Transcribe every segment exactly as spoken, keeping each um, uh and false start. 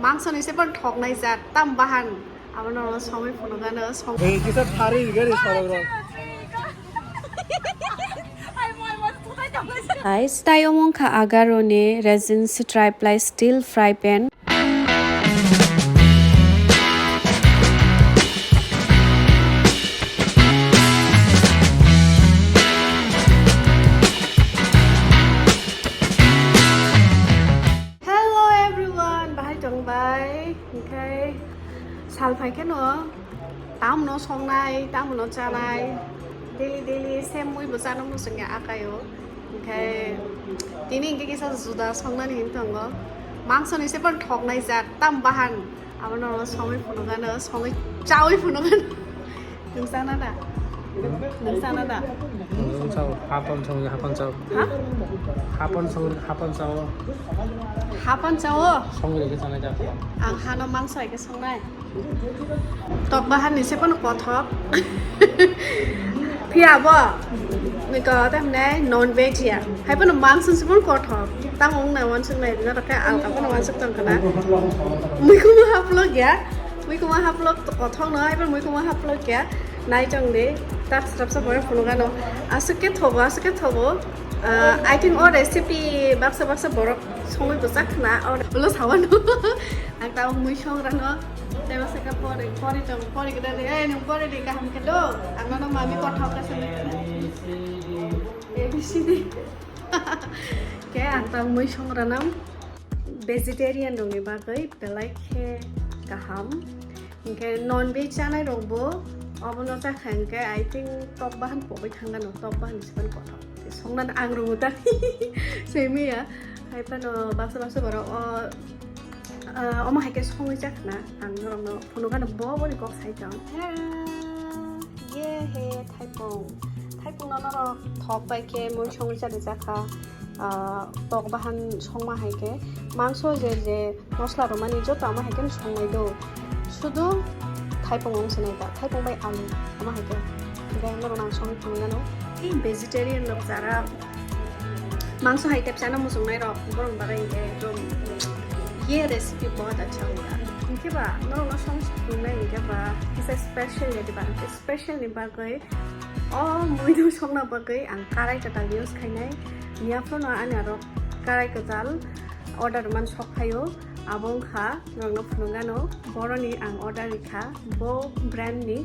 Mangso ni se pon thoknai jat, tam bahan. Abono songwi phunukano song. Ei, kisa phari rigari sorok rok. Guys, tai omo wngkha Agaro ni Regency Triple Steel Fry Pan. Hello everyone, bahai tong bai? Hwnkhe sal phai kheno tamno songnai, tamno chanai, daily daily same mui bo chana muchungya akaio. Hwnkhe tini hwnkhe kisa juda songnani hinwi tongo. Mangso ni se pon thoknai jat, tam bahan. Abono songwi phunukano, songwi chawi phunukano. Nwng chana da? Nwng chana da? Nwng chao, hapon song, hapon chao. Ha? Hapon song, hapon chao. Hapon chao? Song rege chana da. Ang hano mangso hai khe songnai. Tok bahan ni se pono kothok. Phiya bo. Niko tamne non veg ya. Hai pono mangso se pono kothok. Tamo wng na wansuk nai rina rok khe alka pono wansuk tong kana. Muikuma haplok ya. Muikuma haplok kothok no, hai pono muikuma haplok ya. Nai tong de. Tak srap sa borok phunukano. Asuk khe thobo, asuk khe thobo. Ah, I think o recipe baksa baksa borok songwi bwchak khna. O ulo sawano. Ang tamo mui songrano. Tei masa khe pori, pori tong, pori gida de. Eh, nung pori de kaham khe do. Ang nono mami kothok khe songwi khna. A B C D. Khe ang tamo mui songrano. Vegetarian rokni bagwi belai khe kaham. Hinkhe non veg chanai rokbo obono chakha hinkhe, I think, tok bahan pogwi thangano, tok bahan se phano kothok. Songnani ang rwngwi ta simi ya. Hai phano baksa baksa borok o, ah, omo hai khe songwi chakhna ang norokno phunukano bo boni kok sai tong. Ye he thaipung. Thaipung no norok thok bai khe mui songwi chadi chakha. Ah, tok bahan songma hai khe mangso je je mosla rwmani joto ama hai khe songnai do. Sudu thaipung wng sinai ta, thaipung bai alu ama hai khe. Hinkhe norok ang songwi phunuknano. Tei vegetarian rok jara mangso hai tepsa no muchungnai rok borok bagwi hinkhe ekdom ye recipe bahut acha wngkha. Hinkhe ba norok no song phunuknai hinkhe ba kisa special ya diba, hinkhe special ni bagwi o muidu songna bagwi ang karai kwtal use khainai. Miya phano ani aro karai kwtal order man sok phaio. Abo wngkha norokno phunukgano boroni ang order rikha bo brand ni.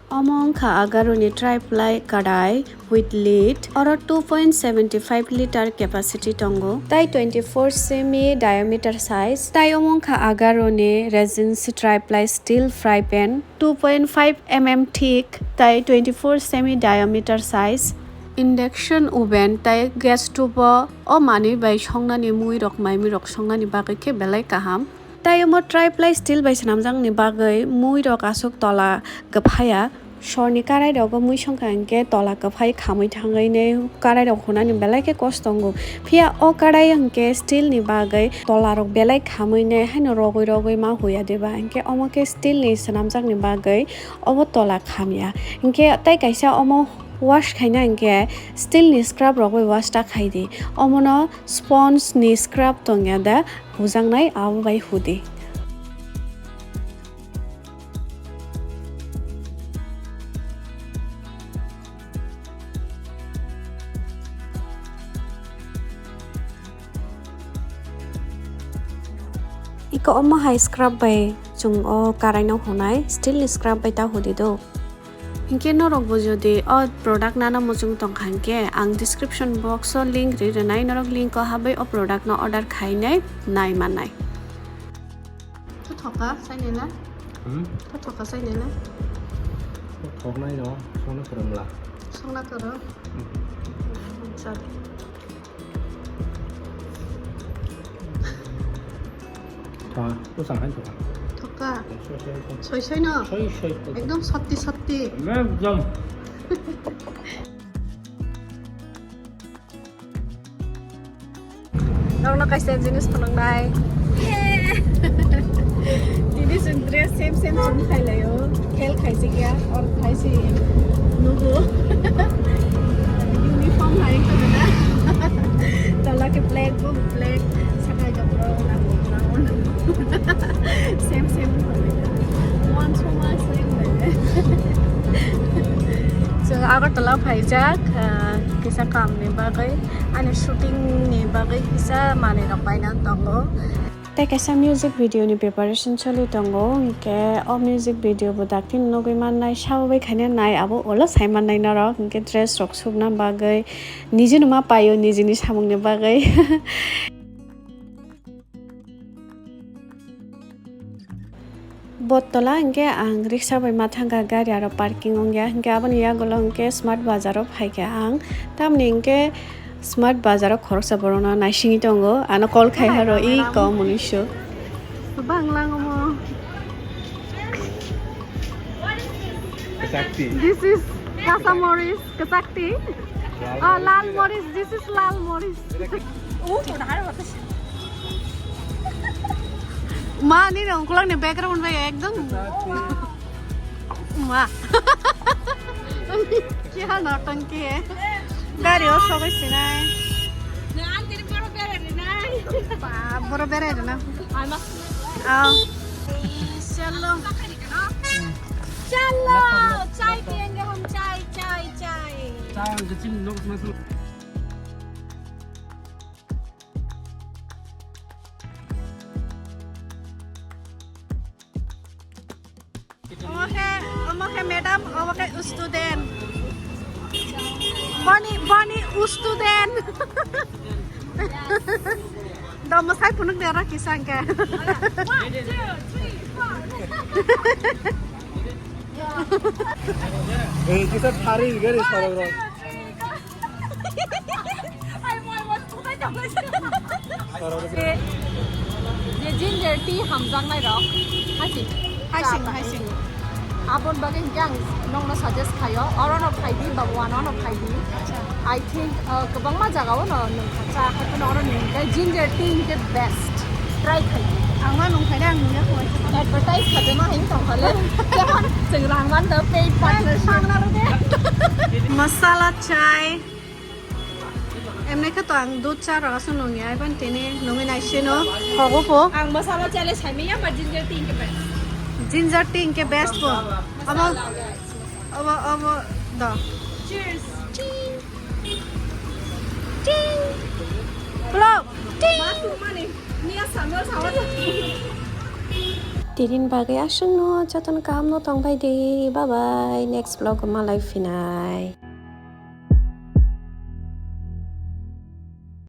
Omo wngkha Agaro ni Triply kadai with lid. Oro two point seven five liter capacity tongo. Tai twenty four semi diameter size. Tai omo wngkha Agaro ni Regency Triply steel fry pan. Two point five M M thick tai twenty four semi diameter size. Induction oven tai gas stove o, o manwi bai songnani mui rok maimui rok songnani bagwi khe belai kaham. Tai omo triply steel bai swnamjakni bagwi mui rok aswk tola kwphaya. Sorni karai rogo mui songkha hinkhe tola kwphai khamwi thangwi nai karai rok hunani belai khe kosto wngo. Phiya o karai hinkhe steel ni bagwi tola rok belai khamwi nai haino rogwi rogwi ma huya diba, hinkhe omo khe steel ni swnamjakni bagwi obo tola khamya. Hinkhe tei kaisa omo wash khaina hinkhe steel ni scrub rok bai wash ta khaidi. Omono sponge ni scrub tongya da hujaknai, abo bai hudi. Iko omo hai scrub bai chwng o karai no hunai, steel ni scrub bai ta hudi do. Hinkhe norok bo jodi o product nana muchung tongkha hinkhe ang description box o link ri rwnai, norok link o habwi o product no order khainai nai manai. Thoka sainai na? Hmm? Thoka sainai na? Thoknai no, songna kwrwngla. Songna kwrwng? Hmm. Acha. Tha, bwsang hai thoka. Thoka. Soi, soi, soi. Soi, soi no? Soi, soi, soi. Ekdom sotti, sotti. Ekdom. Norokno kaisa jinis phunuknai. Tini chwng dress same same chwng khailaio. Khel khaijak ya, or khaisi nugo. Uniform hai khana. Tola khe black, bo black. Sakai kapra, na bo brown. Agartala phaijak, ah, kisa kamni bagwi, ani shooting ni bagwi kisa manwi rok baina tongo. Tei kaisa music video ni preparation choli tongo, hinkhe o music video bo dakti nugwi mannai, sabai khaina nai abo ulo sai mannai norok, hinkhe dress rok sukna bagwi nijino ma paio nijini samungni bagwi. Bottola hinkhe ang riksa bai ma thangkha, gari aro parking wngya, hinkhe aboni yagulo hinkhe Smart Bazar o phaikha ang, tamni hinkhe Smart Bazar o khoroksa borokno naisingwi tongo, ano call khai haro i kom munui suk. Banglang omo. This is Kasa Morris, Kasakti. Oh, Lal Morris, this is Lal Morris. Ma, ni rong kulang ni background bai ekdom. Ma. Kya nautanki hai? Gari o sogwi sinai. Ba, boro berai rwna. Aw. Chalo. Chalo. Chai piyenge hum, chai, chai, chai. Omo khe, omo khe madam, omo khe student. Boni, boni student. Domo sai phunuk de oro kisa hwnkhe. Eh, kisa thari gari sarok rok. Je, je ginger tea hamjaknai rok, haising. Haising, haising. Aboni bagwi hinkhe ang nokno suggest khaio, orono phaidi, ba wanono phaidi. I think, uh, kwbangma jagao no nwng kha cha, haiphano oro nwng khe ginger tea hinkhe best. Try khai. Ang ma nung khaina ang nungya khoi. Advertise khajaima hai tong khale. Kemon chwng rang man da paid partnership. Masala chai. Emne khe to ang dudh cha rok aswk nungya, iban tini nungwi naisino. Khogo pho. Ang masala chai le saimanya, but ginger tea hinkhe best. Ginger tea hinkhe best pho. Abo, abo, abo da. Cheers. Ting. Ting. Hello. Ting. Tinin bagwi aswkno jotono kaham no tongbai di. Bye bye. Next vlog o malai phinai.